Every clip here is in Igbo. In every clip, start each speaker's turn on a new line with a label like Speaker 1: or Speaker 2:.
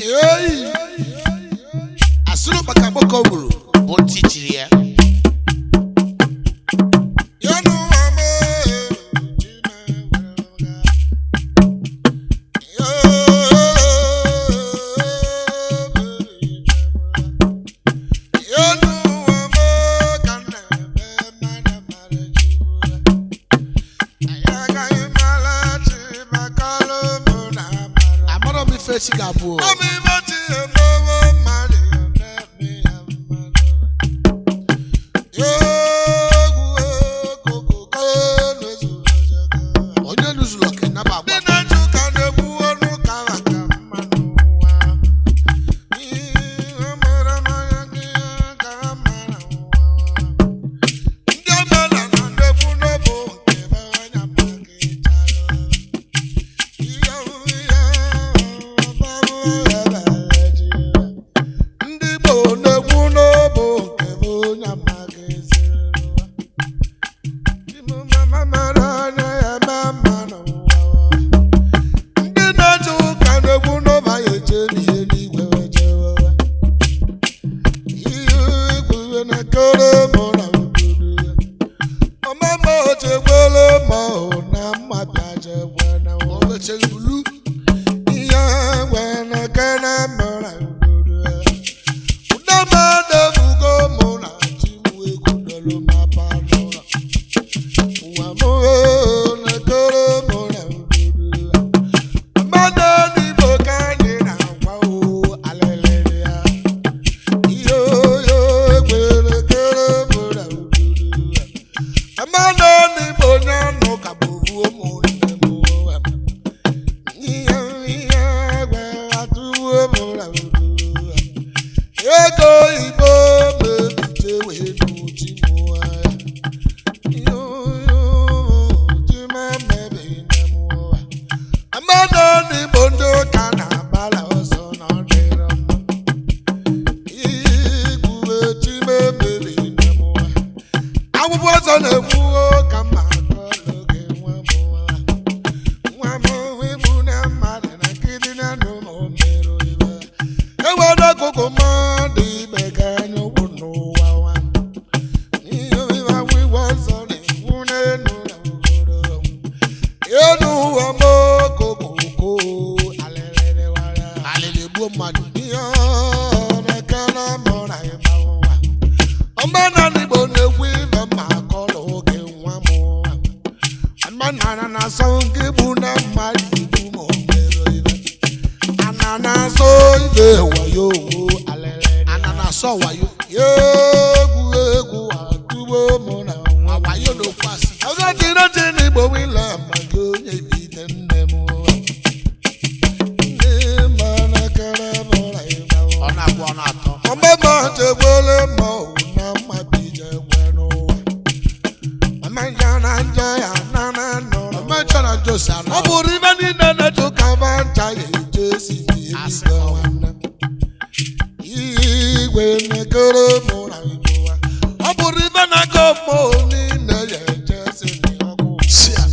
Speaker 1: Ei! Asịrị maka mgbakọ gburu bụ ntị chiri ya. Amarọ m ife echi ga-abụ o. Onye nuzulu oke naba agba.
Speaker 2: Ndị Igbo na-ekwu n'obo nke bụ onye amaghị ezi. Ndị na-eje ụka na-ekwu n'ọba ya eje n'ihe n'igwe jewe. Ihe egwu na-ekere mụ na obodo ya. Ọmama ochegbere ma ọ na mma bịa jegwe na
Speaker 1: O mechara bulu.
Speaker 2: ihe egwe na-ekere mụ na obodo ya. Ụdama-ebugo mụ na chi m egwu dolu ma pa n'ụlọ. Ụwa mụ na-ekere mụ na obodo ya. Mmadụ n'Igbo ka anyị na-agwa o alịlịrị ya. Ihe oyo egwere kere mụ na obodo ya. Mmadụ n'Igbo onye anụ ka bụ ụmụnne m. Ihe ihe egwe atụwo mụ na obodo ya. Ego Igbo mebite wee n'uchi mụ ya. Mmadụ n'Igbo ndị ụka na-agbala ọsọ na ọ dịrọ mma. Igwe chimemeri nne m nwa. Akwụkwọ ọzọ na-ekwu ka mma akọlụ gị nwa m nwa. Nwa m igbu na mmadụ na nkiri na ndụ m merụ ibe. Ewere ọkụkụ mmadụ ibe ka anya ụkwụ n'ụwa nwa. Ihe akwụkwọ ọzọ na-ekwu n'elu na obodo. Enu ụwa m okokoko alịrịrị wara.
Speaker 1: Alịlị egbuo mmadụ.
Speaker 2: Ihe na-ekele mụ na ịgba ụwa. Omenala Igbo na-ekwu ibe mma akọrọ oge nwa m nwa. Omenala na-asọ nke bụ na mmadụ igbu ma o mere ibe. Ana na-asọ ibe wayo alịrịrị.
Speaker 1: Ana na-asọ wayo.
Speaker 2: Ya egwu egwu atụgbo mụ na nwa.
Speaker 1: Wayo na okwu asị.
Speaker 2: Ọgọdịrịdị n'Igbo wila maka onye bite nne m ụwa. Nne m anakara mụra ịgba
Speaker 1: Ọ
Speaker 2: ụwa.
Speaker 1: na-agwa ọ na-atọ.
Speaker 2: Ọmụma chegbere ma ọ na mma bija egwe n'ụwa. Mama nja na nja ya na na nọ.
Speaker 1: Ọma nchọ na njọ si anọ.
Speaker 2: Ọ bụrụ ibe niile na-eche ka ba ncha ya eje si
Speaker 1: Asị
Speaker 2: ebido nwanne. Igwe na-ekere mụra ịgba ụwa. Ọ bụrụ ibe na-aga mmụọ niile ya eje si n'ọkụ.
Speaker 1: Si a.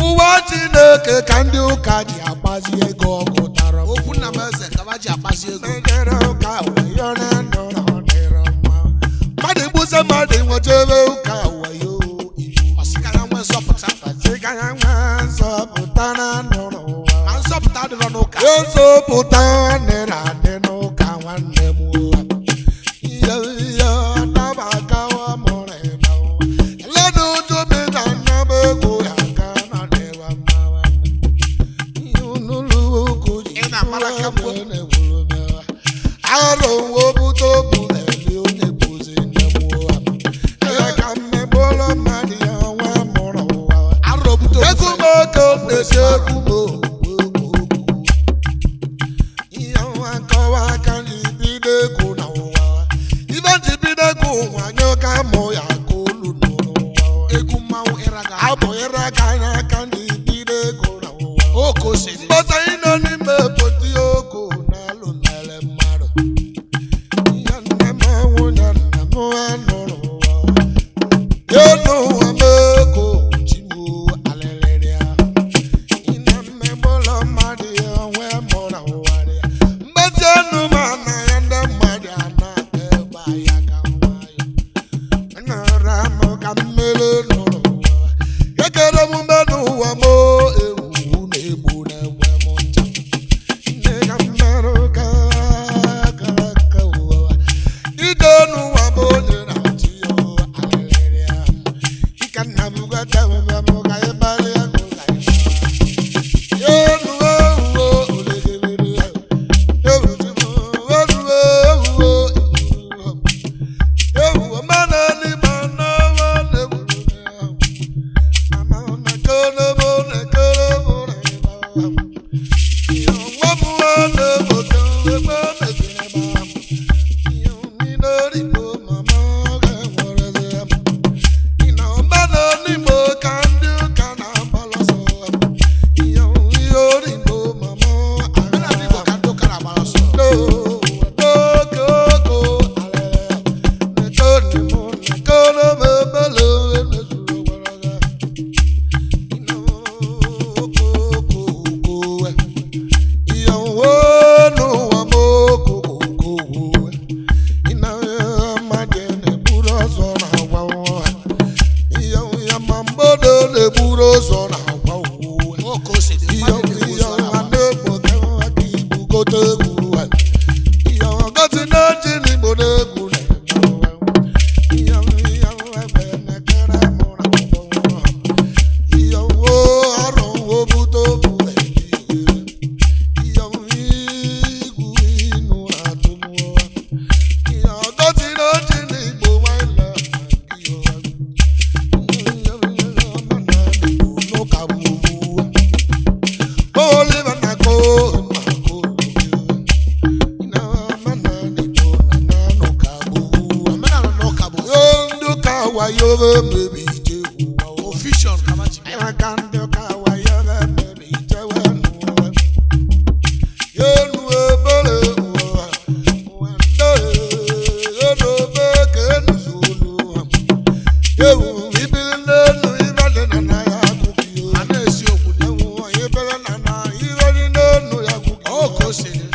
Speaker 2: Ụwa Chineke ka ndị ụka ji agbazi ego ọgụ tara m.
Speaker 1: Okwu nna m eze ka ba ji akpazi ego.
Speaker 2: Mejere ụka wayo na ndụ na ọ dịrọ mma. Mmadụ gbusa mmadụ nwechebe ụka wayo ibu.
Speaker 1: Ọ sị ka ya nwee nzọpụta.
Speaker 2: Sị ka ya nwee nzọpụta na ndụ n'ụwa.
Speaker 1: Ma nzọpụta adịrọ n'ụka.
Speaker 2: Nzọpụta nwanne na-adị n'ụka nwanne m ụwa. Ihe ihe adabakawa mụrụ ịba ụwa. Eledu ụjọ bita nnaba ego ya ka na dịwa mma nwanne. Ihe unulu ukwu ji
Speaker 1: Ị na-amara ka mgbo.
Speaker 2: na-ewuru mewa. Arụ nwobuto bụ na-eli onye bụzi nne m ụwa. Ihe ka mmegbu ụlọ mmadụ ya nwa mụrụ ụwa.
Speaker 1: Arụrụ obute
Speaker 2: Egwu
Speaker 1: ofufe.
Speaker 2: m oke na-esi egwu m okwu. Ihe nwa nkọwa aka ji bido egwu na ụwa. Ibe ji bido egwu ụwa nye ka mụ ya ka olu n'ụwa.
Speaker 1: Egwu mmanwụ ịraga.
Speaker 2: Abụ ịra aka anya aka ji bido egwu na ụwa.
Speaker 1: O ka o si dị.
Speaker 2: Mgbasa ịnọ n'ime poti oko na alụ mere mmadụ. Ihe gote egwu ihe ọgọzi na-eji n'igbo n'egwu na-eme ihe ihe egbe na-ekere mụ na ụgbọ ihe wo ọrụ wo bute obu ihe igwu inu atụmụọ ihe ọgọzi na-eji n'igbo nwanyị
Speaker 1: Omenala na ụka bụ official ka ma ji bịa.
Speaker 2: Ewu ibili n'elu ibe dị na na ya akụkọ
Speaker 1: A na-esi okwu dị. Ọ ka o si dị.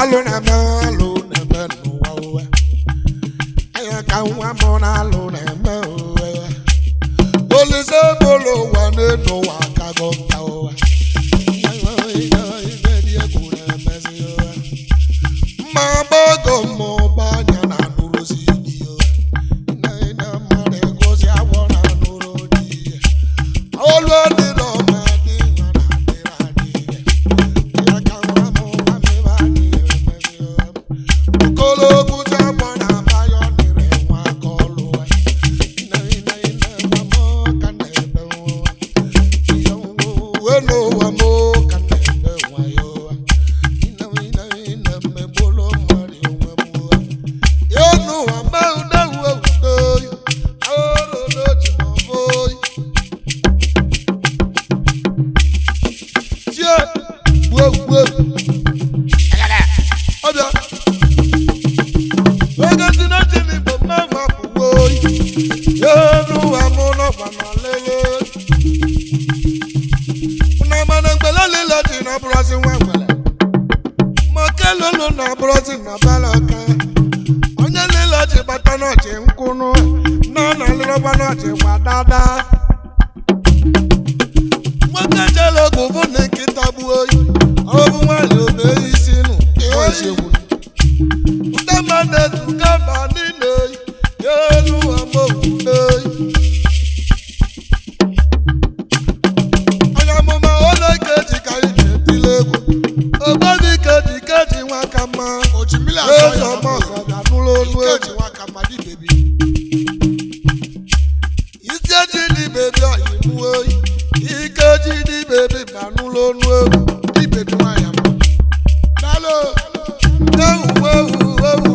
Speaker 2: Alụ na-eme alụ na-eme n'ụwa ụwa anya ka nwa m na-alụ na-eme ụwa olise bụlụ ụwa n'elu ụwa kago nka ụwa mma gbago mmụba anya na anụrụzi di ya mmadụ egozi agwọ na anụrụ di ya olu dị n'ọma dị nwa na adịrị adị ya ka nwa m nwa m ebe anyị emezi okologuzi agwọ na abayọ nịrị nwa aka ọlụ nne nne nne nwa m ka na-ebe nwa n'ụwa m ka na-ebe nwayọ Makelolo na bụrọzi na balaka onye niile ji bata n'ọchị nkwụnụ na na lụrọgba n'ọchị gbadada nwoke jere ọgwụ bụ na nkịta gbuo oyi ọ bụ nwaanyị obe isi nụ
Speaker 1: Ọ esi egwu.
Speaker 2: ndị mmadụ ezuga mba niile oyi elu amowude oyi onye amụma ụlọ ike ji ka anyị na-etile egwu ogbebi ike ji ike ji nwa ka mma
Speaker 1: Oji mmiri azọ
Speaker 2: eze
Speaker 1: ya
Speaker 2: ọma
Speaker 1: na
Speaker 2: ọzọ ga-anụrụ olu
Speaker 1: Ike
Speaker 2: egwu
Speaker 1: ji nwa ka mma dị bebi.
Speaker 2: isi eji dị bebi ọyị mụ oyi ike ji dị bebi ma nụrụ olu egwu
Speaker 1: Dị bebi nwaanyị ama. Daalụ.
Speaker 2: ewu ewu ewu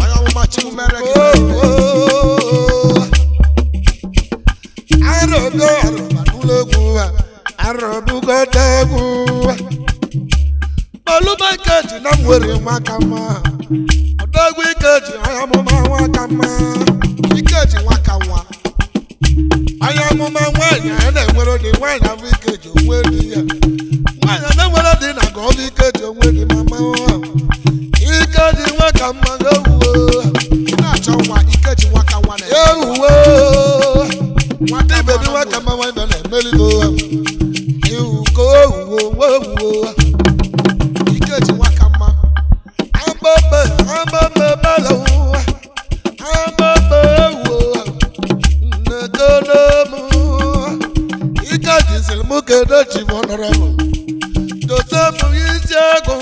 Speaker 1: Onye amụma Chukwu mere gị ebere.
Speaker 2: arọgo arọba n'ụlọ egwu arọbugote egwu olúmọ ikeji na nwere nwa ka mma ọdọgwu ikeji onye amụma nwa ka mma
Speaker 1: Ike ji nwa ka nwa.
Speaker 2: onye amụma nwaanyị a na-enwere dị nwaanyị abụ ikeji onwe di ya nwaanyị a na-enwere dị na ka ọ bụ ikeji onwe dị mama ikeji nwa ka mma ewuo
Speaker 1: Ị na-achọ nwa ike ji nwa ka nwa na-eme.
Speaker 2: ewuo
Speaker 1: Nwa ka
Speaker 2: ndị
Speaker 1: mma
Speaker 2: bebi
Speaker 1: na
Speaker 2: nwa ka
Speaker 1: nwere.
Speaker 2: mma nwaanyị na-emeligo iwu ka owuwo owuwo
Speaker 1: Ike ji nwa ka mma.
Speaker 2: agbagbe agbagbe balawo agbagbe wo nnekonomu ike jisiri mụ kedu chi m ọnọrọbụ Joseph isi agụ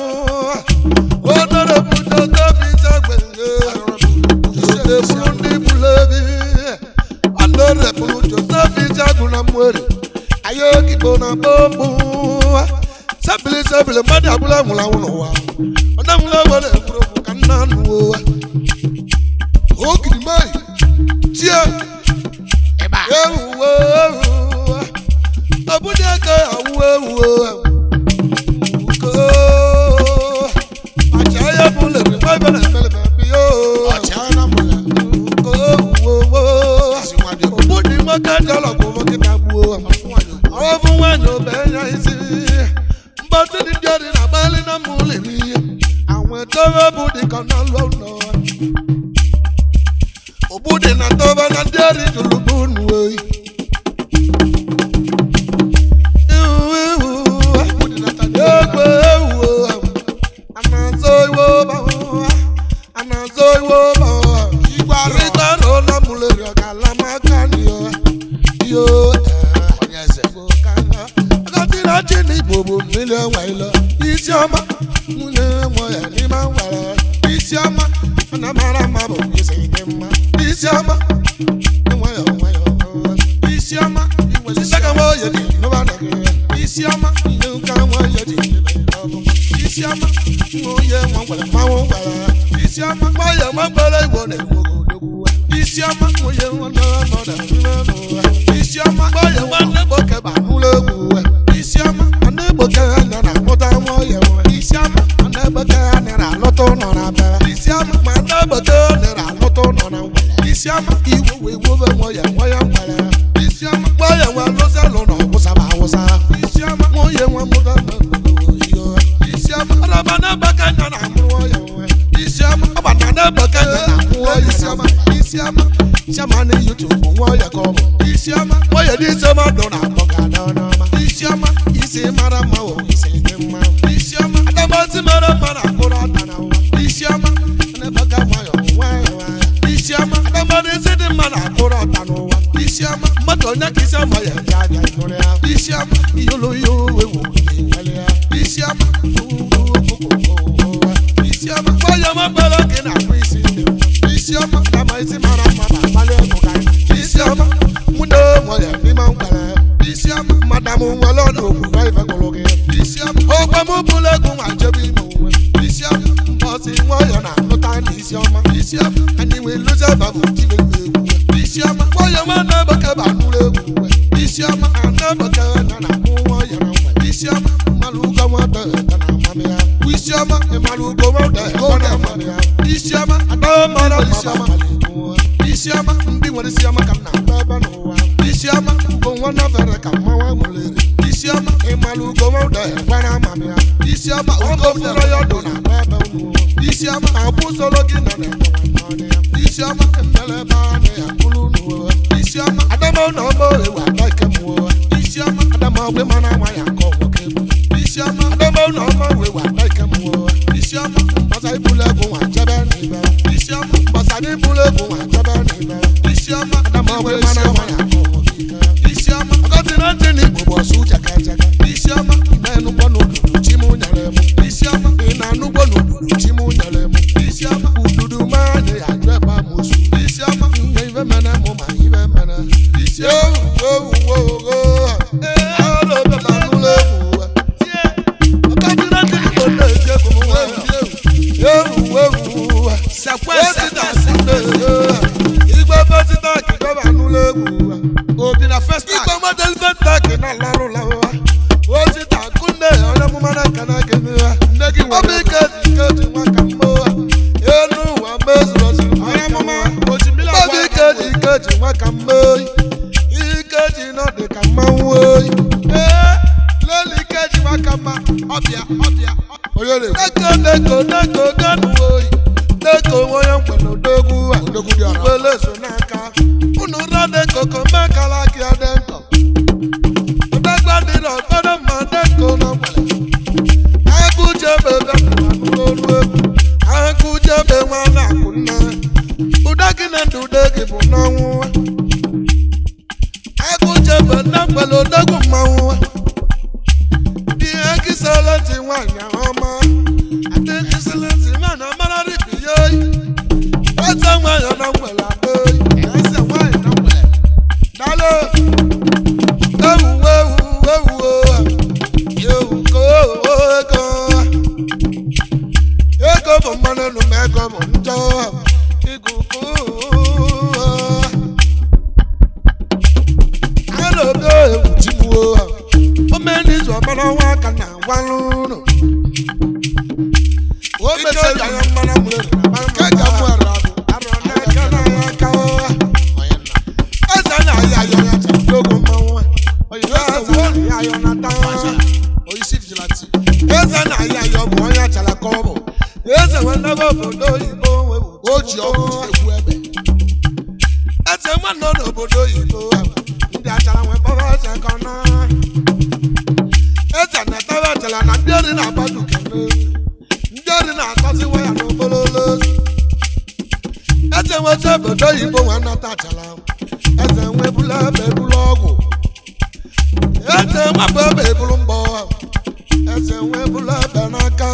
Speaker 2: ọnọrọbụ Joseph isi agụ Joseph ndị bụlebi ọnọrọbụ Joseph isi agụ na mwere anyị okigbo na gbogbo sebili sebili mmadụ abụla nwụrụ anwụ n'ụwa onye nwụrụ anwụ na-ekwuru okwu ka nna nụwa
Speaker 1: Ogiri mei.
Speaker 2: tie ewuwe ewuwe obodo eke awuwe ewuwe uko ọchịagha bụ lere nwa ebe na-emele ma yo
Speaker 1: Ọchịagha na mụla.
Speaker 2: uko ewuwe
Speaker 1: Ezi nwa dị obodo.
Speaker 2: obodo nwoke jọlọ bụ nwoke gbuo
Speaker 1: Ọfụ nwaanyị ogbu.
Speaker 2: ọ bụ nwaanyị obe ya isi mgbatị dị ndị ọdị na agbalị na mma ụlọ iri àwọn Wetara bụ dịka n'alụ ụlọ. Ogbu dị na tọba na ndị ọrịa jụrụ bụ unu oyi. Egbe ewu anazọ iwe ọba anazọ iwe ọba ịgbara ụlọ mụlere ọgala maka n'iyo iyo
Speaker 1: Onye eze.
Speaker 2: Agọtịra chi na Igbo bụ mmiri enwe ilo isi ọma nwunye nwe ya n'ime nwere isi ọma na mara mma bụ isi dị mma isi ọma nwayọ nwayọ isi ọma isaka nwa oye dị n'ụba na gị isi ọma ndị ụka nwa oye dị isi ọma nwa oye nwa ngwere mmanwụ ngwere isi ọma nwayọ nwa ngwere igbo na-egwu odogwu isi ọma nwunye nwa nọrọ nọrọ n'ụwa isi ọma nwayọ nwanne gboke ba n'ụlọ egwu isi ọma nwanne gboke anya na-akpụta nwa oye nwa isi ọma nwanne gboke anya na-alụta ụlọ na be isi ọma nwanne gboke anya na-alụta ụlọ na ngwere isi ọma iwu wee wobe nwa ya nwa ya ngwere isi ọma nwa ya nwa lụzi alụ na ọwụsa ma awụsa isi ọma nwa ya nwa mụta isi ọma ọrọba na-agbaka anya na-amụ nwa ya nwa isi ọma ọgbata na-agbaka anya na-amụ nwa ya isi ọma isi ọma chiama na YouTube nwa ya ka ọ bụ isi ọma nwa ya n'isi ọma dụ na akpọ ga n'ọma isi ọma isi mara mma o isi dị mma isi ọma adamasị mara mma na akụrụ ọta na ụwa isi ọma na-agbaka nwayọ nwayọ nwayọ isi ọma adamasị isi dị mma na akụrụ ọta n'ụwa isi ọma mmadụ onye ka isi ọma ya eji abịa ịnụrụ ya isi ọma iyolo ihe owe wụ ya isi ọma isi ọma nwayọ ma kpere gị na-akpụ isi dị mma isi ọma dama isi mara mma ma akpali ego ka isi ọma mụ na onwe ya n'ime nkwere isi ọma madam nwere ọnụ okwu gwa ife gụrụ gị isi ọma ọgwa m bụrụ ego nwa jebe ime onwe isi ọma mbọsị nwayọ na-alụta n'isi ọma isi ọma anyị wee lụzi ebe bụ tibe egwu isi ọma nwayọ nwa na-agbake bụ anụrụ egwu isi ọma ana-agbake na na-amụ nwayọ na nwa isi ọma mmalụ ugo nwata na amami ya isi ọma ịmalụ ugo nwata na amami ya isi ọma ada mara isi ọma isi ọma ndị nwere isi ọma ka m na-agba ebe n'ụwa isi ọma ugo nwa nafere ka mmanwa mụlere isi ọma ịmalụ ugo nwata gwara amami ya isi ọma ugo fụrụ ya ọdụ na-agba ebe ụmụ isi ọma akwụ solo gị nọ na isi ọma mbelebe anụ ya kwuru n'ụwa isi ọma adama na ọma ewu ada ike mụọ isi ọma adama ọgwụ mana nwa ya ka ọgwụ isi ọma adama na ọma ewu ada ike mụọ isi ọma mbasa ibulu egwu nwa jebe n'ibe isi ọma mbasa ibulu egwu nwa jebe n'ibe isi ọma adama ọgwụ mana nwa ya ka ọgwụ isi ọma ọgọtị na ntị na igbo bụ ọsụ jaka jaka isi ọma na-enugbo n'ududu chi m nyere m isi ọma ị na-anụgbo n'ududu chi m nyere m isi ọma ududu ma anyị ya ajụ ebe amosu isi ọma nne ife mene mụ ma ife mene isi ewu ewu ewu ee ọrụ ebe ma nụlọ egwu ọgọtị na ntị na igbo na-eti egwu m nwa ewu ewu
Speaker 1: Sekwe
Speaker 2: Osita
Speaker 1: sekwe.
Speaker 2: igwe fesita kidọba nụlọ egwu
Speaker 1: Obi na first
Speaker 2: igwe
Speaker 1: act.
Speaker 2: mmadụ fesita ki na larụla ụwa osita kunne onye amụma na nka na gị ya
Speaker 1: Nne gị
Speaker 2: ọ bụ
Speaker 1: nwere
Speaker 2: ike ike ji nwa ka mma elu ụwa mezuru ozuru
Speaker 1: Onye amụma oji mmiri
Speaker 2: ọ bụ
Speaker 1: agwa
Speaker 2: ike ji ike ji nwa ka mma oyi ike ji nọ dị ka mmanwụ oyi
Speaker 1: Ee, lele ike ji nwa ka mma. Ọbịa ọbịa.
Speaker 2: onye na-ekwu neko neko neko ganu oyi neko onye nkwere odogwu a
Speaker 1: Odogwu dị ọra.
Speaker 2: ikwele so n'aka unu ra neko ko mekala gị adị nkọ odegba dịrị ọkpọrọ mma neko na nwere agụ jebe bịa n'olu egwu agụ jebe nwa na-akụ nne ụda gị na ndụ ude gị bụ n'ọnwụ agụ jebe nne nkwere odogwu mmanwụ ihe kiseleti nwanyị ọma adịkiseleti nwanyị ọmara ribi ya oyi eze nwanyị na nwere ada oyi
Speaker 1: Eze nwanyị na nwere.
Speaker 2: daalụ ewu ewu ewu ewu ko ego ego bụ mmanụ elu ma ego bụ njọ iguku a na-obi ewu chimuo omenizu ọmara nwa aka na agwalụ ụlọ
Speaker 1: O
Speaker 2: ike
Speaker 1: mesịrị
Speaker 2: ji anya mmanụ mụrụ
Speaker 1: Nke ka mụ ara abụ.
Speaker 2: arọ n'aka n'aka
Speaker 1: Onye nna.
Speaker 2: eze na-ayọ ayọ ya chọrọ n'ogo mmanwụ eze na-ayọ ayọ na taa
Speaker 1: Onye isi vigilante.
Speaker 2: eze na-ayọ ayọ bụ onye achara ka ọ bụ eze n'ebe obodo oyibo
Speaker 1: O ji ọgwụ jidekwu egbe.
Speaker 2: Eze nwa nọ n'obodo oyibo ndị achara nwee kpọrọ eze kọna eze na-etawa achara na ndị ori na-agbadu kene ndị ori na-akọziwa ya n'obololo eze nweta obodo oyibo nwa nata achara eze nwe bulu ebe ebulu ọgwụ eze nwa bụ ebe ebulu mbọ eze nwe bulu ebe n'aka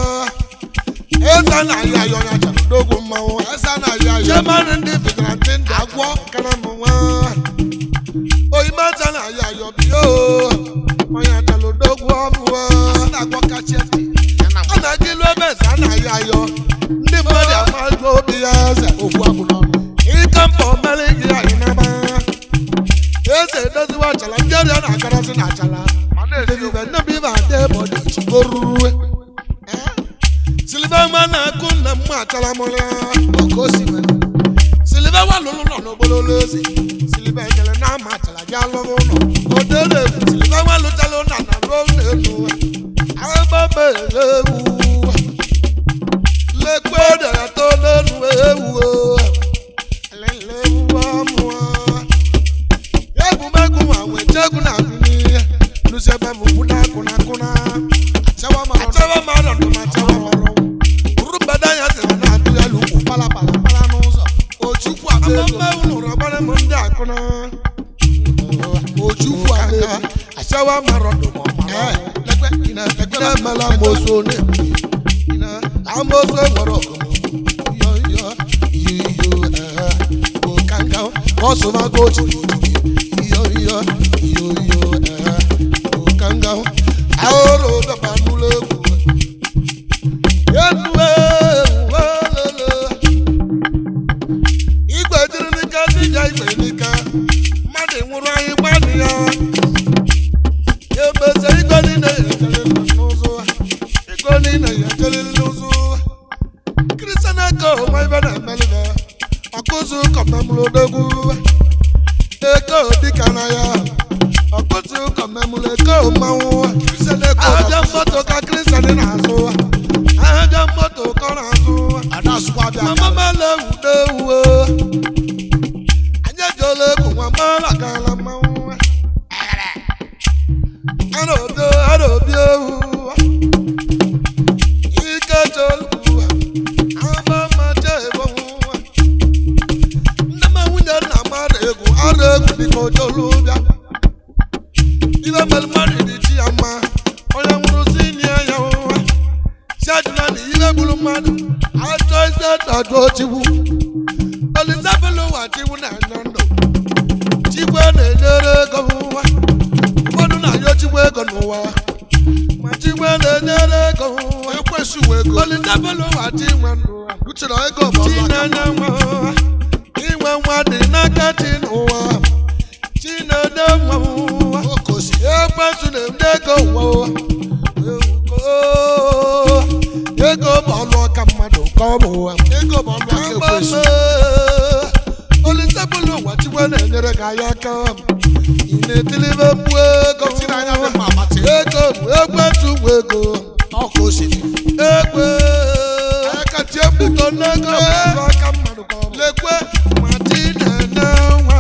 Speaker 2: eze na-ayọ ayọ ya chara odogwu mmanwụ
Speaker 1: Eze na-ayọ ayọ.
Speaker 2: Chairman ndị vigilante ndị agwọ kara m nwa oyime eze na-ayọ ayọ bịa o onye achara odogwu ọbụọ
Speaker 1: Asị na-agwọ kachie ntị. Ya na
Speaker 2: a na-aga ilu ebe eze a na-ayọ ayọ ndị mmadụ amajụ obi ya eze
Speaker 1: okwu agwụ n'ọnụ.
Speaker 2: ike mkpa omere gị anyị naba eze edoziwa achala ndị ọrịa na-akarasị na achala ndị nne m ibe ada ebe ọ dị chigorue silibe nwa na-akụ nna m achala mụrụ ya
Speaker 1: Oke o si nwere.
Speaker 2: silibe nwa lụrụ ụlọ n'ogbololo eze silibe ejele na ama achala ji alụrụ ụlọ odere egwu silibe nwa lụchala ụlọ na ruo ụlọ elu agbaba ewu lekwe dara to n'elu ewu lele ewu ọmụọ egwumegwu nwa wee chegwu na mmiri lụsebe m ugwu na akụna akụna
Speaker 1: Achawa mara ọnụ.
Speaker 2: achawa mara ndụ ma achawa mara rubada ya sịrị na-atụ ya lukwu pala pala pala n'ụzọ
Speaker 1: Ojukwu akpa ego.
Speaker 2: amama ụlọ gbara m ndị akụna
Speaker 1: Ojukwu akpa ego.
Speaker 2: achawa mara ndụ ma ọ mara
Speaker 1: Ee, lekwe, lekwe,
Speaker 2: na-emela amosu na-egbu amosu nwere ọgụmụ yo yo yo yo bụ kanga ọsụmago yo yo yo yo bụ kanga ahụrụ dọba n'ụlọ egwu enu ewelele igwe jiri n'ike dịja igwe n'ike mmadụ nwụrụ anyị gbanụ ya ebeze igwe niile ya ejelele n'ụzọ igwe niile ya ejelele n'ụzọ kristian eke onwe ibe na-emelibe ọkụzụ kọmemụrụ odogwu eke dịka na ya ọkụzụ kọmemụrụ eke mmanwụ
Speaker 1: Kristian Eko
Speaker 2: ahịa moto ka kristian na-azụ ahịa moto ka ọ na-azụ
Speaker 1: Ada asụkwa abịa aka.
Speaker 2: mama mala ewude ewu anyị ejela egwu nwa mala gala mmanwụ ara obi ewu ike cholu ama ma chebo nne m nwunye nna m ara egwu ara egwu dịka ojolu bịa ibe mere mmadụ dị chi ya mma onye nwụrụ si nye ya ụwa si ajụla na ihe gburu mmadụ achọ isi ajụ chigbu olizabelu ụwa chigbu na-enye ndụ chigbu na-enyere ego ụwa ụfọdụ na-ayọ chigbu ego n'ụwa ma chigbu na-enyere ego ụwa
Speaker 1: Ekwensu nwe ego.
Speaker 2: olizabelu ụwa chi nwe ndụ
Speaker 1: Uche na ego bụ ọlụ aka.
Speaker 2: chinenye nwa inwe nwa dị n'aka chi n'ụwa chinenye nwa ụwa
Speaker 1: Oke o si.
Speaker 2: ekwensu na-eme ego ụwa ego bụ ọlụ ọka mmadụ ka ọ bụ ụwa
Speaker 1: Ego bụ ọlụ aka ekwensu.
Speaker 2: olitebụl ụwa chikwa na-enyere gị anya aka ị na-etilibe mkpu ego
Speaker 1: Tiri anya dị mma abatị.
Speaker 2: ego bụ ekwensu nwe ego
Speaker 1: Ọka o si dị.
Speaker 2: egwe
Speaker 1: Aka tie mkpu.
Speaker 2: biko n'ego bụ ọlụ aka mmadụ ka ọ bụ
Speaker 1: Lekwe.
Speaker 2: ma chinene nwa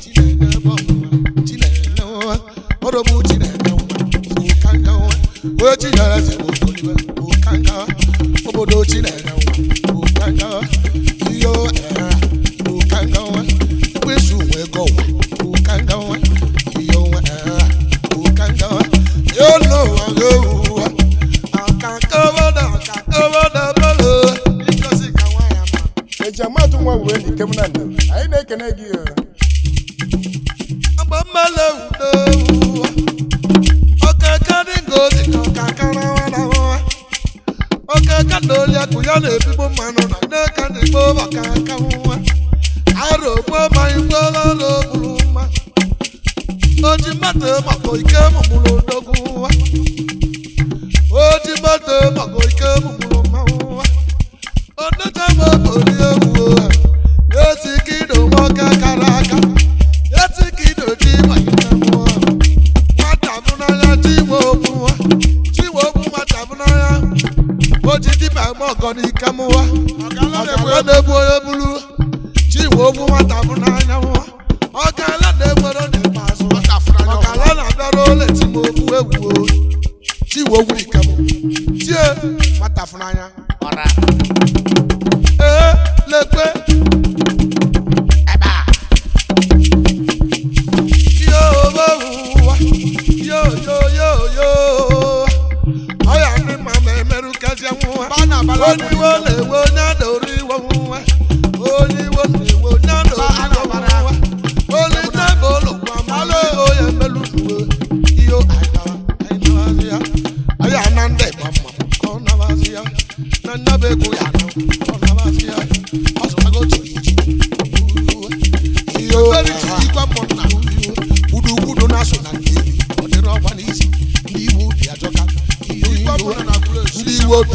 Speaker 2: chinene bụ nwa chinene nwa ọdọbụ chinene nwa ụkanga nwa onye chinyere eze bụ okoliwe ụkanga obodo chinene nwa ụkanga iyo ee ụkanga nwa ekwensu nwe ego nwa ụkanga nwa iyo nwa ee ụkanga nwa elu ụwa ewu akakọwada akakọwada bolo
Speaker 1: Ngozi ka nwa ya ma.
Speaker 3: Ejiamatụ nwa wee dị kem na ndụ anyị na-ekene gị o.
Speaker 2: agbamale udo ọkaka dị ngozi ka ọkaka rawa ọkaka na oliakụ ya na-ebigbo mmanụ na nneka na igbo ọkaka nwa arọ ogbo ma igbola n'oburu mma oji mmadụ maka ike mụmụrụ odogwu nwa oji mmadụ maka ike mụmụrụ mmanwụ nwa odecha ma obori ewu esi kido nwoke kara aka esi kido ji malite mmụọ nwata bụ n'anya chinwe okwu nwa chinwe okwu nwata bụ n'anya o ji dịba eme ọgọ n'ike mụwa Ọkala na-ebu onye bulu Chinwe ogbu nwata bụ n'anya nwa. Ọkala na-enwere n'ikpeazụ. Ọkala na-abịara ole timogbu egwu o. Chinwe ogwu ikem tie nwata fụ n'anya. Ee, lekwe ebe a. Yo, yo, yo, yo, yo. Ọya ndị mma ma emerụ kazie nwa. Onye iwe na-ewe onye adọrọ iwe nwa. Onye iwe na-ewe onye adọrọ iwe nwa. Onye ite bụ ụlọ nwa ma onye melu uwe. Iyo anyị nabazi ya. Anyị ana ndị ịgba mma ka ọ nabazi ya. Na nnaba ego ya na ka ọ nabazi ya. Ọ zụtago chiri ichi. Iyo kwudu na-asụ na ndị ibi ọ dịrị ọgba n'isi. Ndị iwe obi ajọka. Ndị iwe obi